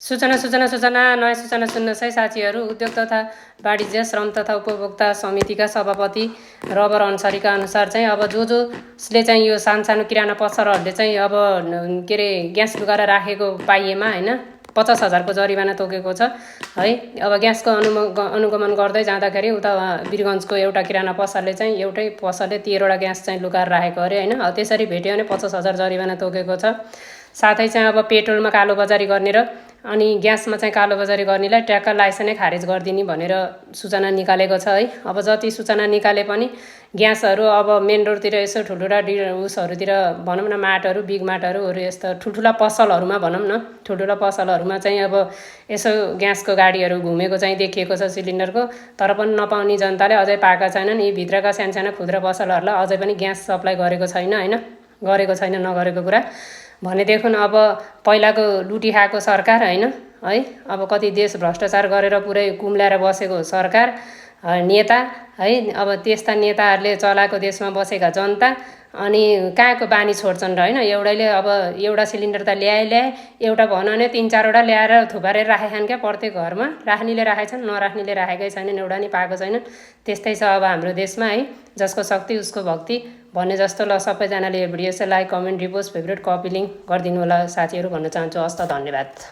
सूचना सूचना सूचना नयाँ सूचना सुन्नुहोस् है साथीहरू। उद्योग तथा वाणिज्य श्रम तथा उपभोक्ता समितिका सभापति रबर अन्सारीका अनुसार चाहिँ अब जसले चाहिँ यो सानो किराना पसलहरूले चाहिँ अब के अरे ग्यास लुगाएर राखेको पाइएमा होइन 50,000 जरिवाना तोकेको छ है। अब ग्यासको अनुगमन गर्दै जाँदाखेरि उता वीरगञ्जको एउटा किराना पसलले चाहिँ एउटै पसलले 13वटा ग्यास चाहिँ लुकाएर राखेको अरे होइन। त्यसरी भेट्यो भने 50,000 जरिवाना तोकेको छ। साथै चाहिँ अब पेट्रोलमा कालोबजारी गर्ने र अनि ग्यासमा चाहिँ कालोबजारी गर्नेलाई ट्याक्क लाइसेन्सै खारेज गरिदिने भनेर सूचना निकालेको छ है। अब जति सूचना निकाले पनि ग्यासहरू अब मेन रोडतिर यसो ठुल्ठुला उसहरूतिर भनौँ न माटहरू बिग माटहरू यस्तो ठुल्ठुला पसलहरूमा भनौँ न ठुल्ठुला पसलहरूमा चाहिँ अब यसो ग्यासको गाडीहरू घुमेको चाहिँ देखिएको छ सिलिन्डरको। तर पनि नपाउने जनताले अझै पाएका छैनन्। यी भित्रका साना खुद्रा पसलहरूलाई अझै पनि ग्यास सप्लाई गरेको छैन होइन। गरेको छैन नगरेको कुरा भनेदेखि अब पहिलाको लुटी खाएको सरकार होइन है। अब कति देश भ्रष्टाचार गरेर पुरै कुम्ल्याएर बसेको सरकार नेता है। अब त्यस्ता नेताहरूले चलाएको देशमा बसेका जनता अनि कहाँको बानी छोड्छन् र होइन। एउटैले अब एउटा सिलिन्डर त ल्याए एउटा भनौँ भने 3-4वटा ल्याएर थुपारेर राखेछन् क्या प्रत्येक घरमा। राख्नेले राखेछन् नराख्नेले राखेकै छैनन्, एउटा नि पाएको छैनन्। त्यस्तै छ अब हाम्रो देशमा है। जसको शक्ति उसको भक्ति भन्ने जस्तो। ल सबैजनाले भिडियो चाहिँ like comment repost favourite copy link गरिदिनु होला साथीहरू भन्न चाहन्छु। हस् त धन्यवाद।